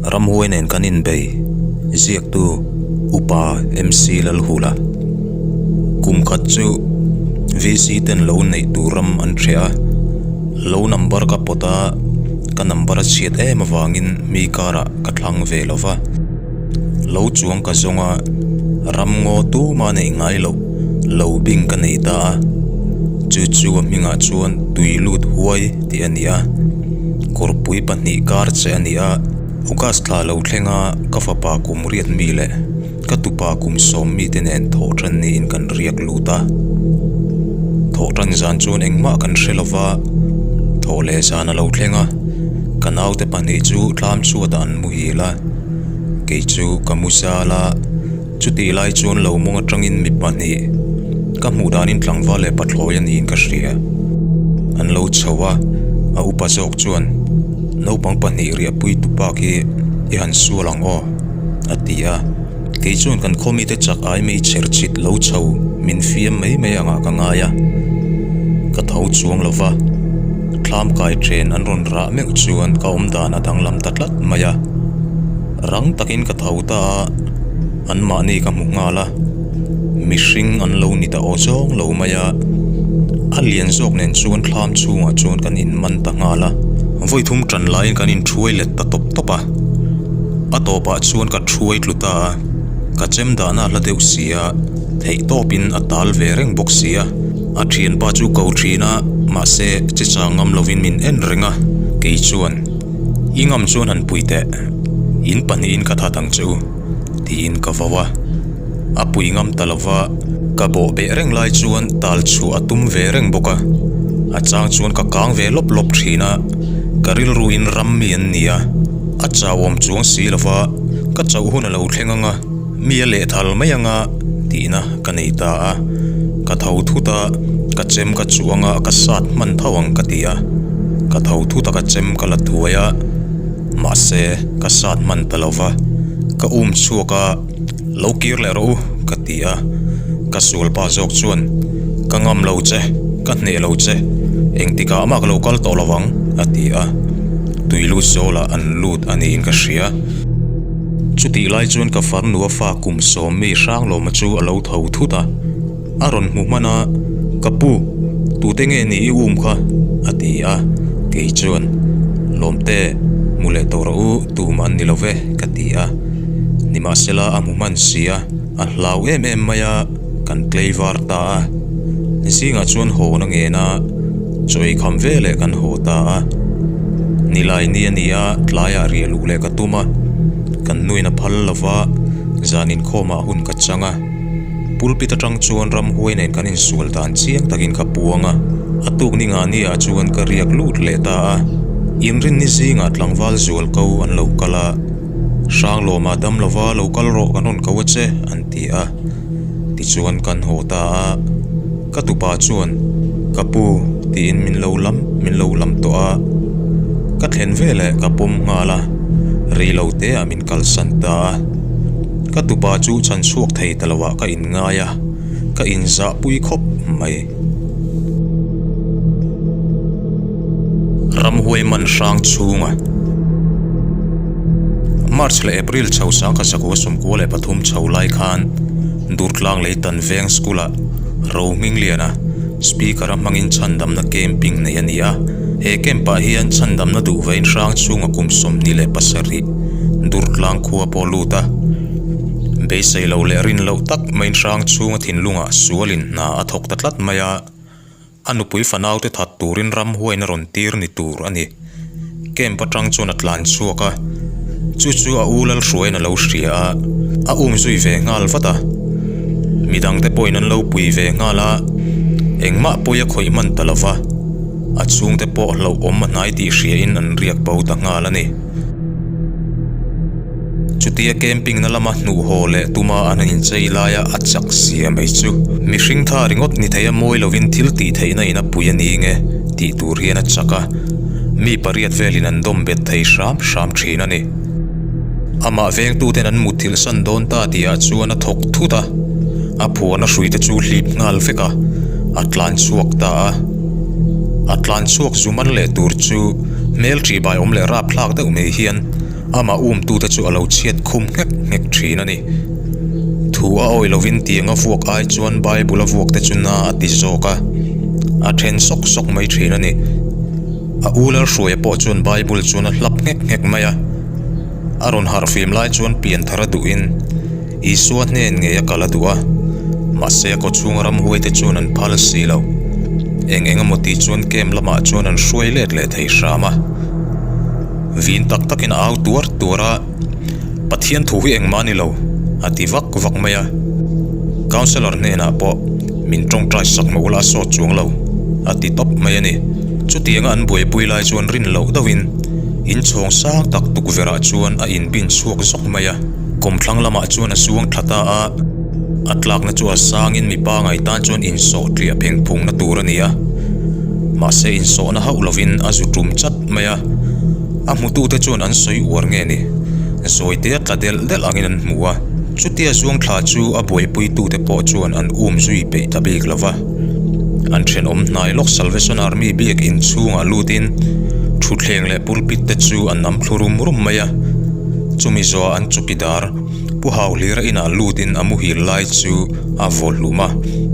Ramhuai nen kan inbei, ziaktu Upa MC Lalhula. Kum khat chu VC ten lo neih tur ram an hreh a, lo number ka pawt a, ka number a chhiat em avangin mi karah ka thlang ve lo va. Lo chuang ka zawng a, ram ngaw tuma neih ngai loh lo bing ka nei ta a, chu chu a hmingah chuan tui lut huai tih a ni a, kawrpui pahnih kar che a ni a, August thla lo thleng a ka fapa kum riat mi leh ka tupa kum sawm mite nen thawh tan niin kan riak lut a, thawh tan zan chuan engmah kan hre lo va, thawh leh zan a lo thleng a, ka naute pahnih chu tlam chhuatah an muhil a. Kei chu ka mu zal a, chutih lai chuan lo mawng atangin mi pahnih ka hmuh danin tlangval leh pathlawi a niin ka hria. An lo chho a, a upa zawk chuan naupang pahnih riahpui tu bak hi i han sual ang aw a ti a. Kei chuan kan khaw mite chak ai mei chher chhit lo chho min fiam mai mai angah ka ngai a, ka tho chuang lo va, thlam kai then an rawn rah meuh chuan ka awm dan a danglam ta tlat mai a. Rang takin ka tho ta a, anmahni ka hmu nghal a, mihring an lo ni ta aw zawng lo mai a, a lian zawk nen chuan thlam chhungah chuan kan inman ta nghal a. Vawi thum tan laiin kan inthuai let ta tawp tawp a. A tawpah chuan ka thuai tlu ta a, ka chem dahna a hla deuh si a, theih tawpin a tal ve reng bawk si a. A thianpa chu ko thin a, mahse che chang ngam lovin min en reng a, kei chuan, I ngam chuan han pui teh, in pahnihin ka that ang che u, tiin ka vau a. A pui ngam ta lova, ka bawh beh reng lai chuan tal chhuah a tum ve reng bawk a, a chang chuan ka kang ve lawp lawp thin a, ka rilruin ram mi an ni a. A chauhawm chuang si lo va, ka chauh hun a lo thleng ang a, mi a lehthal mai ang a tihna ka nei ta a. Ka tho thut a, ka chem ka chuang a, ka sat hman tho ang ka ti a. Ka tho thut a, ka chem ka la thuai a, mahse ka sat hman ta lo va, ka um chhuak a. Lo kir leh rawh u, ka ti a. Ka sualpa zawk chuan, Ka ngam lo che, ka hneh lo che, engtikah mah ka lo kal tawh lo vang, a ti a. Tui lut zawlah an lut a niin ka hria. Chutih lai chuan ka farnua fa kum sawm mi Hranglawma chu a lo tho thut a. A rawn hmu hman a, Ka pu, tute nge ni i um kha? a ti a. Kei chuan, Lawmte, hmu leh tawh rawh u, tum an ni lo ve, ka ti a. Nimahsela a hmu hman si a, a hlau em em mai a, kan tlei var ta a. Zingah chuan hawn a ngen a, chaw ei kham veleh kan haw ta a. Nilai ni a ni a, tlaiah riah luh leh ka tum a, kan nuin a phal lo va, zan inkhawmah hun ka chang a. Pulpit atang chuan ramhuai nen kan insual dan chiang takin ka puang a, a tuk ni ngah ni ah chuan ka riak lut leh ta a. Inrinni zingah tlangval zual ko an lo kal a, Hranglawmah dam lova lo kal rawh kan rawn ko a che an ti a, tichuan kan haw ta a. Ka tupa chuan ka pu tiin min lo lam min lo lam tawh a, ka thlen veleh ka pawm nghal a, rei lo te ah min kalsan ta a. Ka tupa chu chhan chhuak thei ta lo ah ka in ngai a, ka in zah pui khawp mai. Ramhuai man hrang chhunga March leh April chho sangkhat sakua 93 chho lai khan Durtlang lei tan veng school ah Ro Hmingliana speaker a hmangin chhandamna camping nei a ni a. He camp ah hian chhandamna duh vein hrang chhunga kum 27 Durtlang khua pawh lut a. Beisei lo leh rin loh tak maiin hrang chhunga thinlungah sualin hna a thawk ta tlat mai a. A nupui fanaute that turin ramhuain a rawn tir ni tur a ni. Camp atang chuan a tlan chhuak a, chu chu a u Lalhruaiin a lo hria a, a um zui ve nghal vat a. Midangte pawhin an lo pui ve nghal a, engmah pawi a khawih hman ta lo va, a chhungte pawh hlauhawm a hnai tih hriain an riak bo ta nghal a ni. Chutia camping na lama hnuh haw leh tuma an han inchei laia a chak zia mai chu mihring tha ringawt ni theia mawi lovin thil tih theihna in a pui a ni nge tih tur hian a chak a, mi pariat velin an dawm bet thei hram hram thin a ni. Amah vengtuten an mutthilh san dawn ta tihah chuan a thawk thut a, a phuahna hruite chu hlip nghal vek a, a tlan chhuak ta a. A tlan chhuak zu man leh tur chu hmel ṭihbai awm leh rapthlak deuh mai hian. Amah umtute chu a lo chhiat khum nghek nghek thin a ni. Thu a awih lovin tiang a vuak ai chuan Bible a vuak te chu na a ti zawk a, a then sawk sawk mai thin a ni. A u Lalhruaia pawh chuan Bible chuan a hlap nghek nghek mai a. A rawn harhfim lai chuan pianthar a duhin Isua hnen ngei a kal a duh a, mahse a kawchhunga ramhuaite chuan an phal si lo. Eng eng emaw tih chuan camp lamah chuan an hruai let leh thei hram a. Vin tak takin a au tuar tuar a, Pathian thu hi engmah a ni lo, a ti vak vak mai a. Councellor hnenah pawh min tawngtai sak mah ula a sawt chuang lo, a ti tawp mai a ni. Chutianga an buaipui lai chuan rin loh deuhin inchhawng sang tak tukverhah chuan a inbin chhuak zawk mai a. Kawmthlang lamah chuan a suang thla ta a, a tlakna chu a sangin mipa ngaitan chuan insawh tliah pheng phungna tur a ni a. Mahse insawhna hauh lovin a zu tum chat mai a, a hmutute chuan an sawi uar nge ni? Zawitea tla delh delh angin an hmu a, chutia zuang thla chu a buaipuitute pawh chuan an um zui peih ta bik lo va. An thenawm hnai lawk Salvation Army biak inchhungah lutin thutthleng leh pulpit te chu an nam thlu rum rum mai a. Chumi zawha an chukidar Pu Hauhlira inah lutin a muhil lai chu a vaw hlum a,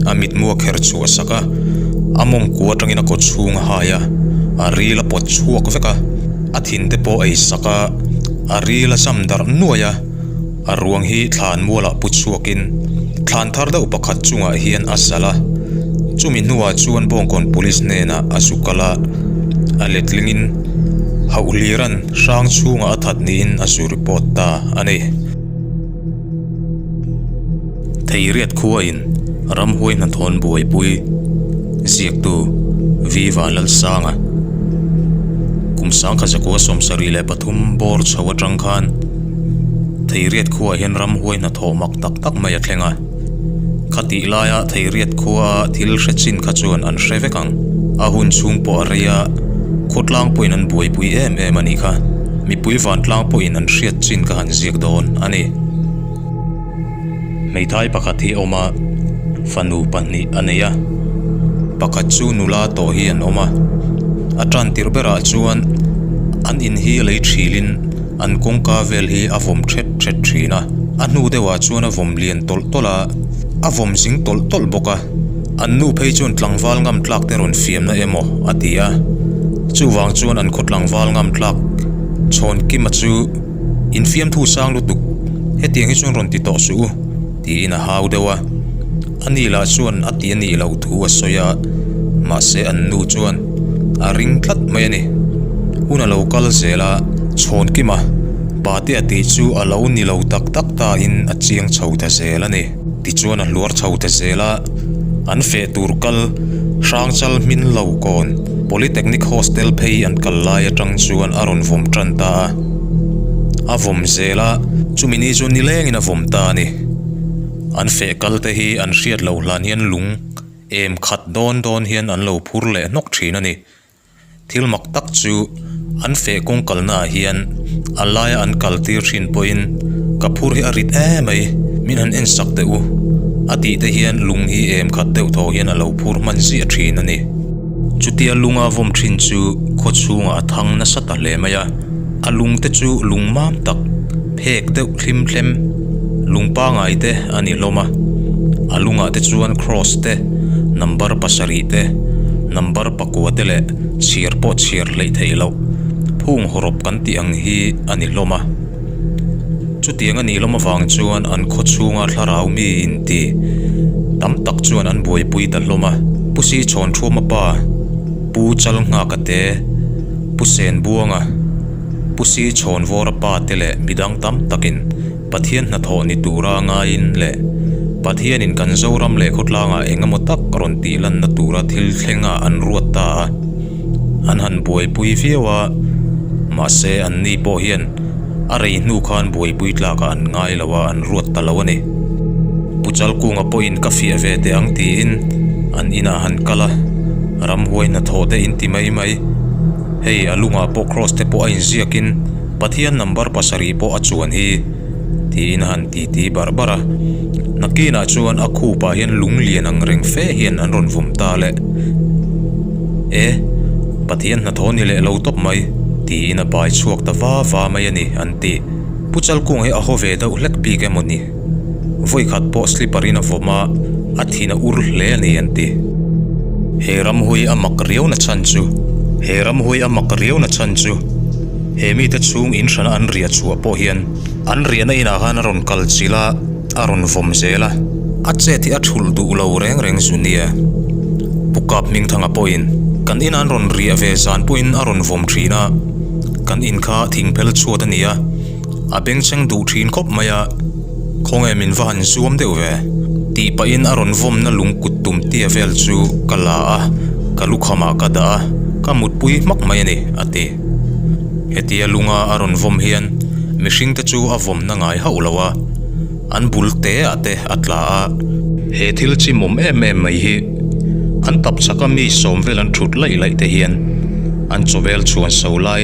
a mitmu a kher chhuah sak a, a mawngkua atangin a kawchhung a hai a, a ril a pawt chhuak vek a, a thin te pawh a ei sak a, a ril a zam darh nuai a, a ruang hi thlan mualah pu chhuakin thlan thar deuh pakhat chungah hian a zalh a, chumi hnuah chuan Bawngkawn Police hnenah a zu kal a, a letlingin Hauhlira'n Hrang chhungah a that niin a zu report ta a ni. Theiriat khuain ramhuai hnathawn buaipui ziaktu Viva Lalsanga kum sangkhat zakua 73 bawr chho atang khan Theiriat khuaah hian ramhuai hnathawh mak tak tak mai a thleng a. Khatih laia Theiriat khua thil hre chin kha chuan an hre vek ang. A hun chhung pawh a rei a, khawtlang pawhin an buaipui em em a nih kha. Mipui vantlang pawhin an hriat chin ka han ziak dawn a ni. Hmeithai pakhat hi a awm a, fanu pahnih a nei a. Pakhat chu nula tawh hi an awm a. A tan tirh berah chuan an in hi lei thilin An kawngka vel hi a vawm thet thet thin a, a hnu deuhah chuan a vawm lian tawlh tawlh a, a vawm zing tawlh tawlh bawk a. An nu phei chuan tlangval ngam tlak te rawn fiamna emaw a ti a, chuvang chuan an khaw tlangval ngam tlak chhawn Kima chu infiamthu sang lutuk, hetiang hi chuan rawn ti tawh suh u tiin a hau deuh a. A ni lah chuan a ti a nih loh thu a sawi a, mahse an nu chuan a ring tlat mai a ni. Hun a lo kal zel a, chhawn kim a, pate a tih chu a lo ni lo tak tak ta in a chiang chho ta zel a ni. Tichuan a hluar chho ta zel a, an feh tur kal Hrangchal hmin lo kawn Polytechnic Hostel phei an kal lai atang chuan a rawn vawm tan ta a, a vawm zel a, chumi ni chu nilengin a vawm ta a ni. An feh kal te hi an hriat loh hlan hian lung em khat dawn dawn hian an lo phur leh hnawk thin a ni. Thil mak tak chu an feh kawng kalna ah hian a laia an kal tir thin pawhin ka phur hi a rit em mai, min han en sak teh u a tih te hian lung hi em khat deuh thaw hian a lo phur hman ziah thin a ni. Chutia lunga vawm thin chu khaw chhungah a thang nasa ta hle mai a. A lung te chu lung mam tak, phek deuh thlim thlem, lung pangai te a ni hlawm a. A lungah te chuan cross te, number pasarih te, number pakua te leh chhiar pawh chhiar hleih theih loh, phung hawrawp kan tih ang hi a ni hlawm a. Chutiang a nih hlawm avang chuan an khaw chhunga thlarau mi inti tam tak chuan an buaipui ta hlawm a. Pu Sichhawn Thuama pa, Pu Chalnghaka te, Pu Senbuanga, Pu Si Chhawnvawra pa te leh midang tam takin Pathian hnathawh ni tura ngaiin leh Pathianin kan Zoram leh khawtlangah eng emaw tak rawn tih lanna tura thil thlengah an ruat ta a, an han buaipui viau a, mahse anni pawh hian a rei hnu khan buaipui tlakah an ngai lo a, an ruat ta lo a ni. Pu Chalkunga pawhin ka fiah ve teh ang tiin an inah han kal a, ramhuai hnathawh te in ti mai mai. Hei a lungah pawh cross te pawh a inziakin Pathian number pasarih pawh a chuan hi tiin a han titi barh barh a. Nakinah chuan a khupah hian lung lian ang reng fe hian an rawn vawm ta le. E, Pathian hnathawh ni leh lo tawp mai. Tiin a bai chhuak ta va va mai a ni, an ti. Pu Chalkunga hi a haw ve deuh hlek bik emaw ni? Vawikhat pawh slipper in a vawm a, a thin a ur hle a ni, an ti. He ramhui a mak riau na chhan chu, He ramhui a mak riau na chhan chu, he mite chhung in hrana an riah chhuah pawh hian an riahna inah khan a rawn kal chilh a, a rawn vawm zel a, a chet hi a thulh duh lo reng reng zu nia. Pu Kap Hmingthanga pawhin kan ina an rawn riah ve zan pawhin a rawn vawm thin a, kan in kha thingphel chhuat a ni a, a bengchheng duh thin khawp mai a, khawnge min va han zuam deuh ve? Tih pahin a rawn vawmna lung kut tum tia vel chu ka la a, ka lukhamah ka dah a, ka mutpui hmak mai a ni, a ti. Hetia lunga a rawn vawm hian mihringte chu a vawmna ngai hauh lo a, an bul te ah te a tla a. He thil chimawm em em mai hi an tap chaka mi sawm vel an thut laih laih te hian an chawvel chhuan so lai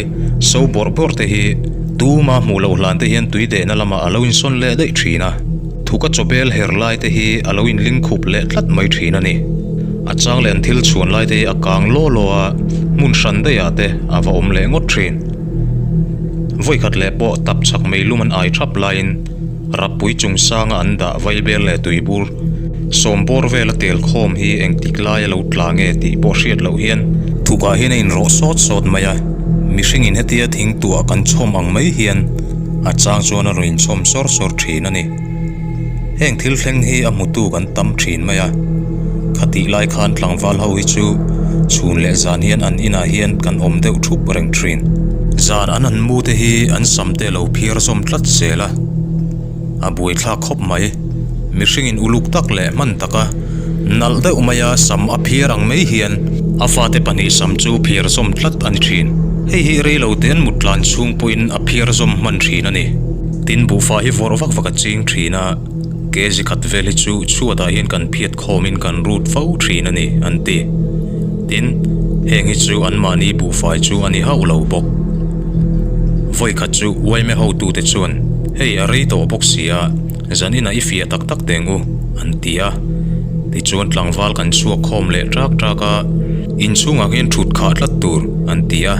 so bawrh bawrh te hi tuma hmuh loh hlan te hian tui dehna lamah a lo insawn leh daih thin a. Thuka chawbel her lai te hi a lo inling khup leh tlat mai thin a ni. A chang leh an thil chhuan lai te hi a kang law law a, hmun hran daih ah te a va awm leh ngawt thin. Vawikhat leh pawh tap chak meilum an ai thap laiin Rappui chung sanga an dah vaibel leh tuibur sawm bawr vela tel khawm hi engtik lai a lo tla nge tih pawh hriat loh hian thukah hian a inrawh sawt sawt mai a, mihringin hetia thingtuah kan chhawm ang mai hian a chang chuan a rawn inchhawm sawr sawr thin a ni. Heng thil thleng hi a hmutu kan tam thin mai a, khatih lai khan tlangval ho hi chu chhun leh zan hian an inah hian kan awm deuh thup reng thin. Zan an han mu te hi an sam te lo phiar zawm tlat zel a, a buaithlak khawp mai. Mihringin uluk tak leh hman taka nalh deuh maia sam a phiar ang mai hian a fate pahnih sam chu phiar zawm tlat a ni thin. Hei hi rei lo te an mut tlan chhung pawhin a phiar zawm hman thin a ni. Tin, buhfa hi vawrh vak vak a ching thin a, kg khat vel hi chu chhuatah hian kan phiat khawmin kan rut fo thin a ni, an ti. Tin, heng hi chu anmahni buhfai chu a ni hauh lo bawk. Vawi khat chu uaime hotute chuan, Hei, a rei tawh bawk si a, zan inah i fiah tak tak teng u, an ti a. Tichuan tlangval kan chhuak khawm leh ṭak ṭak a, inchhungah hian ṭhut khah tlat tur, an ti a.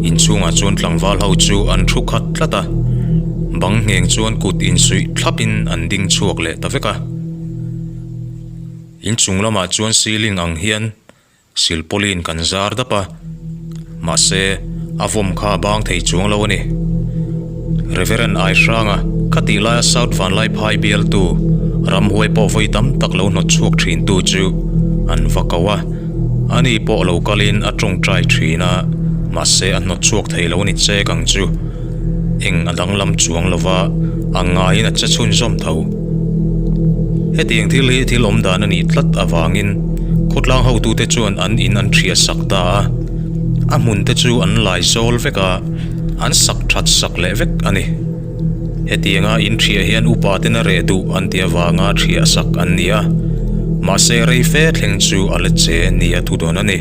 Inchhungah chuan tlangval ho chu an ṭhu khat tlat a. Bang ngheng chuan kut insuih thlapin an ding chhuak leh ta vek a. Inchung lamah chuan ceiling ang hian silpawlin kan zar dap a, mahse a vawm kha a bang thei chuang lo a ni. Reverend Aihranga khatih laia South Vanlaiphai bialtu ramhuai pawh vawi tam tak lo hnawt chhuak thintu chu an va ko a. Ani pawh lo kalin a tawngtai thin a, mahse a hnawt chhuak thei lo a ni chek ang chu. Eng a danglam chuang lova a ngaiin a che chhunzawm tho. Hetiang thil hi thil awm dan a nih tlat avangin khawtlang hotute chuan an in an ṭhiah sak ta a, a hmun te chu an lai zawl vek a, an sak ṭhat sak leh vek a ni. Hetianga in ṭhiah hian upa ten a reh duh an ti avanga ṭhiah sak an ni a, mahse rei fe thleng chu a la che nia thu dawn a ni.